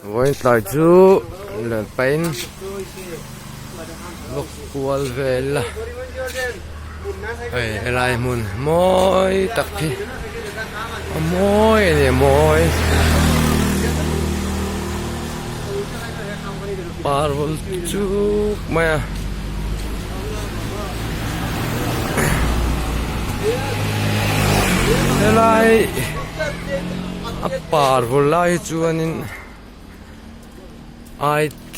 Vawiin tlai chu len pahin vawk kual vel a hei helai hmun mawi tak hi a mawi a ni a mawi par vul chuk mai a helai. A par vul lai hi chuanin I T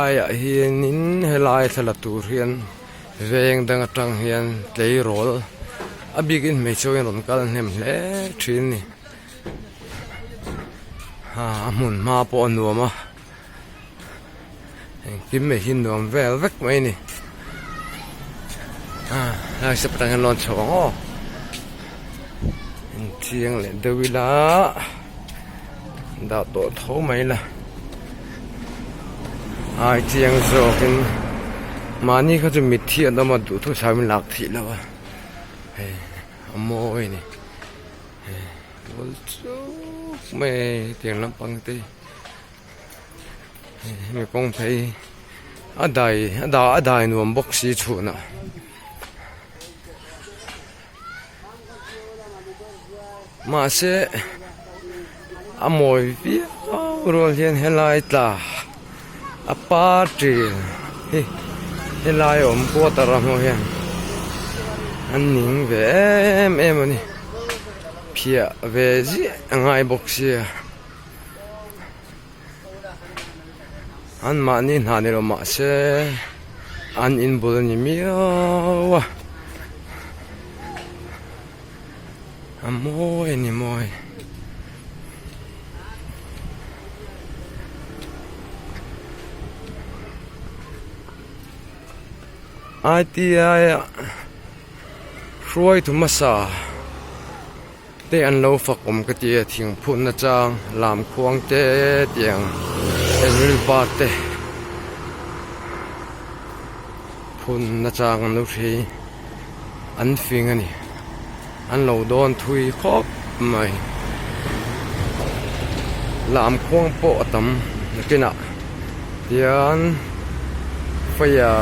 I ah hianin helai thla la tur hian veng dang atang hian tleirawl a bikin hmeichhe ho hian rawn kal hnem hle thin a ni a hmun hma pawh a nuam a engkim mai hi nuam vel vek mai a ni helai step atang hian lawn chho ang aw inchiang leh deuh ila dah tawh tho mai ila ai chiang zawkin mahni kha chu mitthi an awm a duhthu sa in lak theih loh a hei a mawi a ni hei bul chuk mai hetiang lampang te hi. Hemi kawng phei a dai a dah a dai nuam bawk si chhunah mahse a mawi viau rual hian helai tla a party hi helai awm quarter a hmuh hian an ning ve em em a ni phiah ve ziah a ngai bawk sia. An mahni hna ni lo mahse an inbul a ni miau a a mawi a ni mawi. I T I ah hruaitu hmasa. Te an lo fak awm ka ti a thing phutna chang lam khuang te tiang enril par te phunna chang an lo hrei an fing a ni an lo dawn thui khawp mai lam khuang pawh a tam nakinah tian fire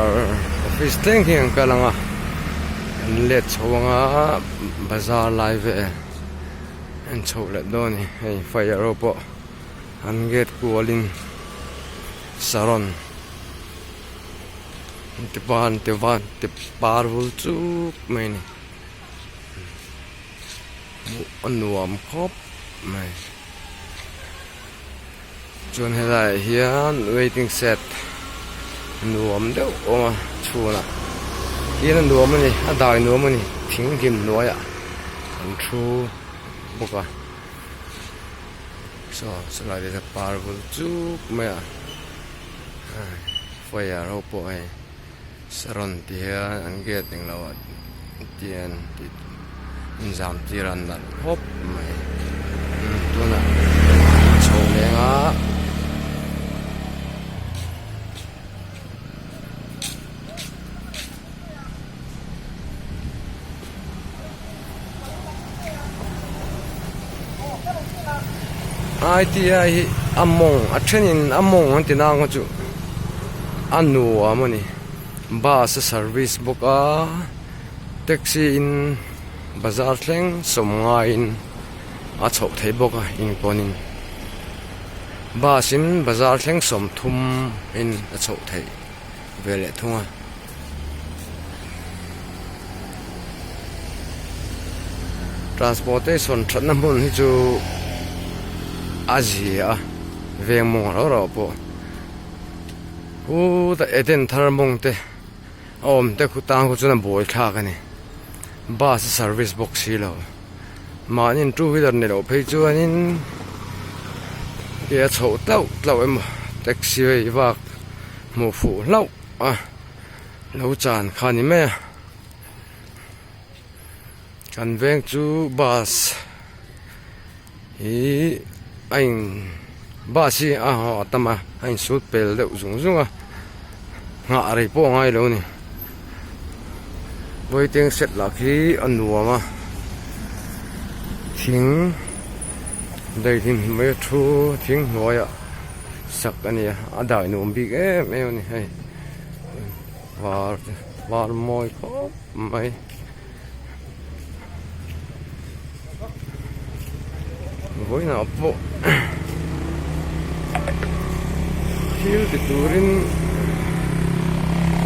office thleng hi an kal ang a an let chho ang a. Bazar lai vel en chhoh leh dawn a ni hei fire ho pawh an gate kualin saron ti van ti van ti par vul chuk mai a ni hmuh a nuam khawp mai chuan helaiah hian waiting shed nuam deuh a awm a chhunah hian a nuam a ni a dai nuam a ni thing hlim hnuaiah an thu bawk a saw chulai te chu par vul chuk mai a fire ho pawh hei saron ti hian an gate englo ah tian tih inzam tir a nalh khawp mai tunah chho leng a. I T I hi a mawng a thenin a mawng an ti nang a chu a nuam a ni bus a service bawk a taxi in bazar thleng sawm ngaiin a chhoh theih bawk a inkawnin bus in bazar thleng sawmthum in a chhoh theih ve leh thung a. Transportation thatna hmun hi chu a zia a veng mawng rau rau pawh khutah Eden thar mawng te a awm te khu tang khu chuan a buai thlak a ni bus a service bawk si lo mahni two wheeler ni loh phei chuanin ke a chhoh tlauh tlauh emaw taxi vei vak hmuh fuh hlauh a lo chan kha a ni mai a kan veng chu bus hi a in bus hi a haw a tam a a insut pel deuh zung zung a nghah rei pawh a ngai lo a ni waiting shed lah khi a nuam a thing daihlim mai a thu thing hnuaiah. sak a ni a a dai nuam bik em em a ni hei var te var mawi khawp mai. Vawiinah pawh thil ti turin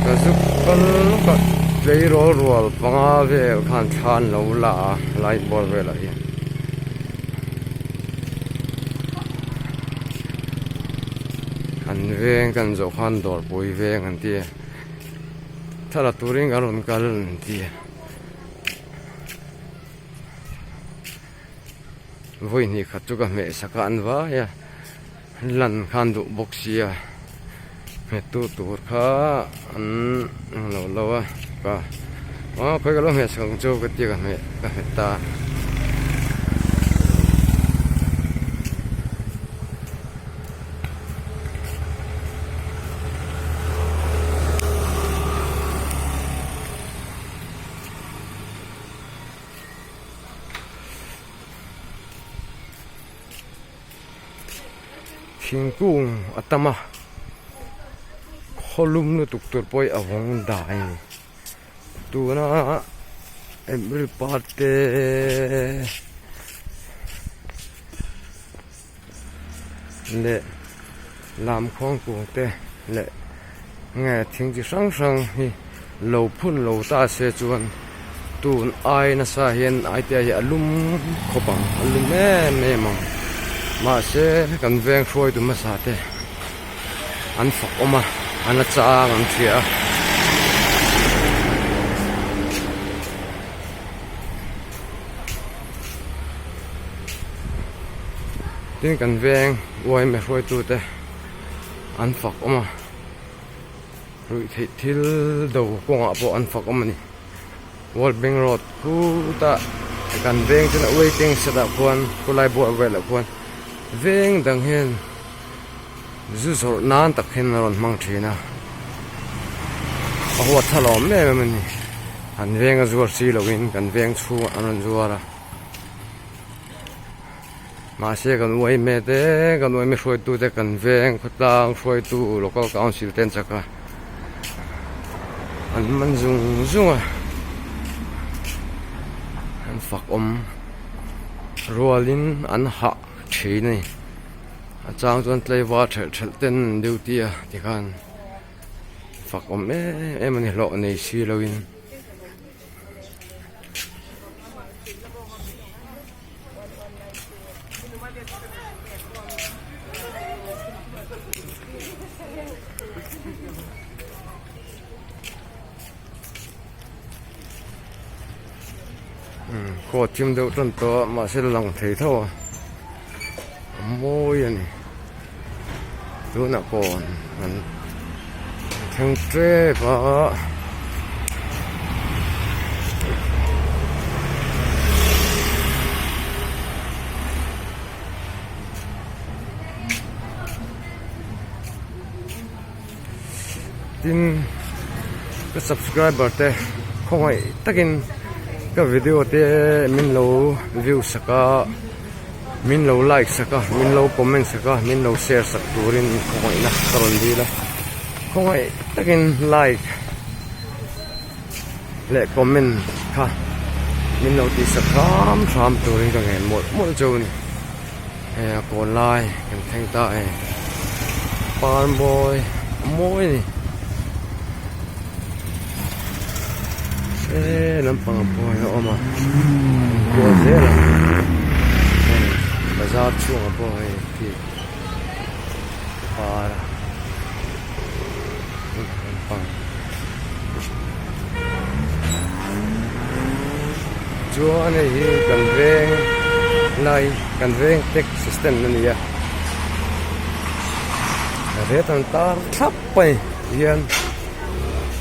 ka zuk kal lawk a tleirawl rual panga vel khan thla an lo la a lai bawr velah hian. An veng kan zawh khan dawrpui veng an ti a thla la turin kan rawn kal an ti a. Vawi hnih khat chu ka hmeh sak a an vai a lan khan duh bawk sia hmettu tur kha an englo lo a ka aw khawi ka lo hmeh sak ang chu ka tia ka hmeh ka hmet ta. Thingkung a tam a khawlum lutuk tur pawh hi a vawng dah a ni tuna April parte leh lamkhuang kung te leh nge thing chi hrang hrang hi lo phun lo ta se chuan tun ai nasa hian ai te hi a lum khawp ang a lum em em ang mahse kan veng hruaitu hmasa te an fak awm a an la chang an hria a. Tin kan veng uaime hruaitute an fak awm a ruih theih thil do kawngah pawh an fak awm a ni World Bank Road khutah kan veng chuan a waiting shed ah khuan khulai buah velah khuan veng dang hian zu zawrh nan tak hian a rawn hmang thin a a huat tha lawm em em a ni an veng a zuar si loin kan veng chhungah an rawn zuar a. Mahse kan uaime te kan uaime hruaitu te kan veng khawtlang hruaitu local council te an chak a an man zung zung a an fak awm rualin an hah thin a ni a chang chuan tlaivar thelh thelh ten an duty a tikhan fak awm em em a ni hlawh nei silo in. Khaw thim deuh tan tawh a mahse la lang thei tho a a mawi a ni tunah pawh an thleng tep a. Tin ka subscriber te khawngaih takin ka video te min lo view sak a min lo like sak a min lo comment sak a min lo share sak turin khawngaihna ka rawn dil a khawngaih takin like leh comment kha min lo tih sak hram hram turin ka ngen mawlh mawlh chu a ni. Hei a kawn lai kan thleng ta e par mawi a mawi a ni he lampang ah pawh hian a awm a an kual zel a hei bazar chhungah pawh hei khi par lampang chuan hei hi kan veng lai kan veng taxi stand a ni a ret an tar thlap a ni hian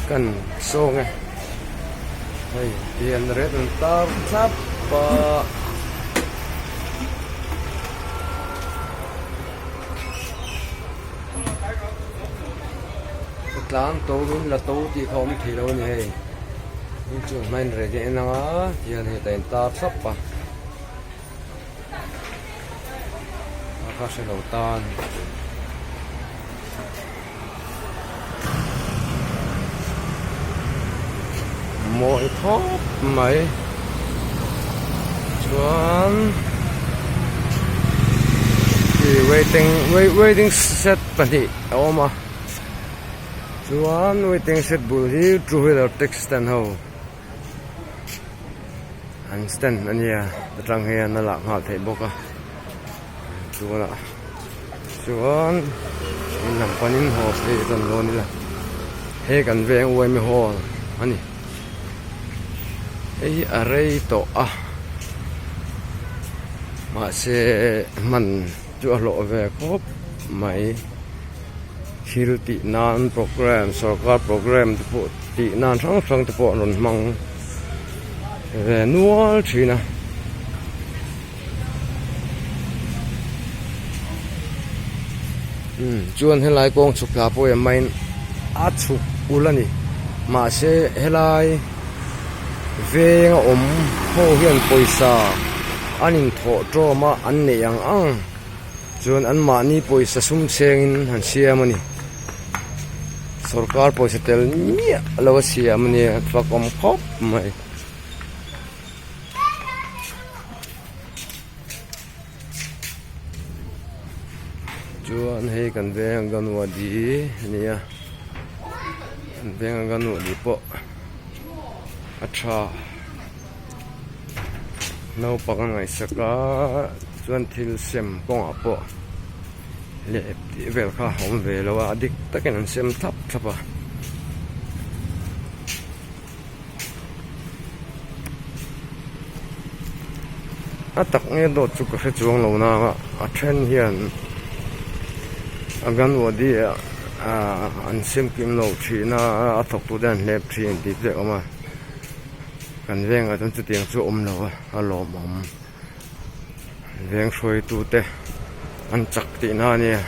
kan sawng e hei tihian ret an tar thlap a. Tlang to in la to tih kha awm thei lo a ni hei inchung hmain ready a en ang a tihian hei ta in tar thlap a a kha hre lo tan. mawi khawp mai chuan ih waiting waiting shed pahnih a awm a chuan waiting shed bul hi two wheeler taxi stand ho an stand a nia atang hian a lah nghal theih bawk a tunah chuan in lam panin haw phei a tan dawn ila he kan veng uaimi hall a ni hei hi a rei tawh a mahse hman chu a hlawh ve khawp mai thil tih nan program sorkar program te pawh tih nan hrang hrang te pawh an rawn hmang ve nual thin a. Umm chuan helai kawng chhuk thla pawh em main a chhuk ul a ni mahse helai veng a awm ho hian pawisa an inthawh tawm a an neih ang ang chuan an mahni pawisa sum chengin an siam a ni sawrkar pawisa tel miah lo a siam a nia fak awm khawp mai. Chuan hei kan veng anganwadi a ni a kan veng anganwadi pawh a tha naupang a ngaihsak a chuan thil sem kawngah pawh leh tih vel kha a awm ve lo a a dik takin an sem thlap thlap a. A tak nge dawt chu ka hre chuang lo nang a a then hian anganwadi ah an sem kim lo thin a a thawk tu te an hlep thin tih te a awm a kan vengah chuan chutiang chu a awm lo a a lawmawm veng hruaitu te an chak tih na a nia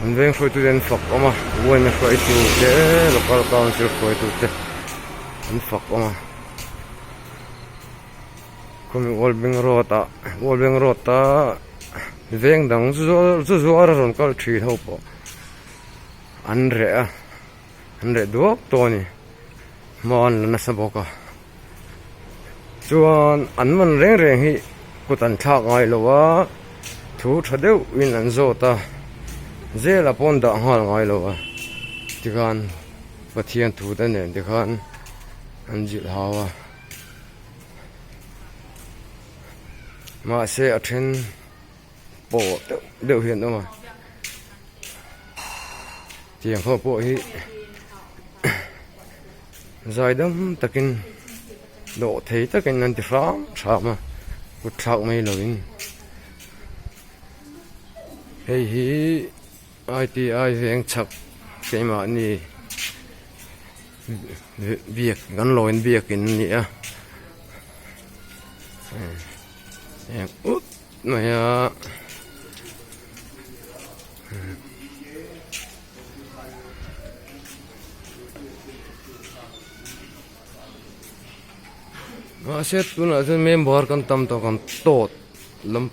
an veng hruaitu te an fak awm a uaina hruaitu te local council hruaitu te an fak awm a khawmi old bank road ah old bank road a veng dang zu zuar a rawn kal thin ho pawh an reh a an reh duak tawh a ni hma an la nasa bawk a. Chuan an man reng reng hi kut an thlak ngai lo a, thu tha deuh in an zawt a, zela pawn dah nghal ngai lo a, tikhan Pathian thu te nen tikhan an zilh hau a, mahse a then pawh deuh deuh hi an awm a, tiang ho pawh hi. Zaidam takin dawh thei takin an ti hram hram a kut thlak mai lovin hei hi I_T_I veng chhak keimahni biak kan lawiin biakin a ni a eng ut mai a. Mahse tunah chuan member kan tam tawh kan tawt lam.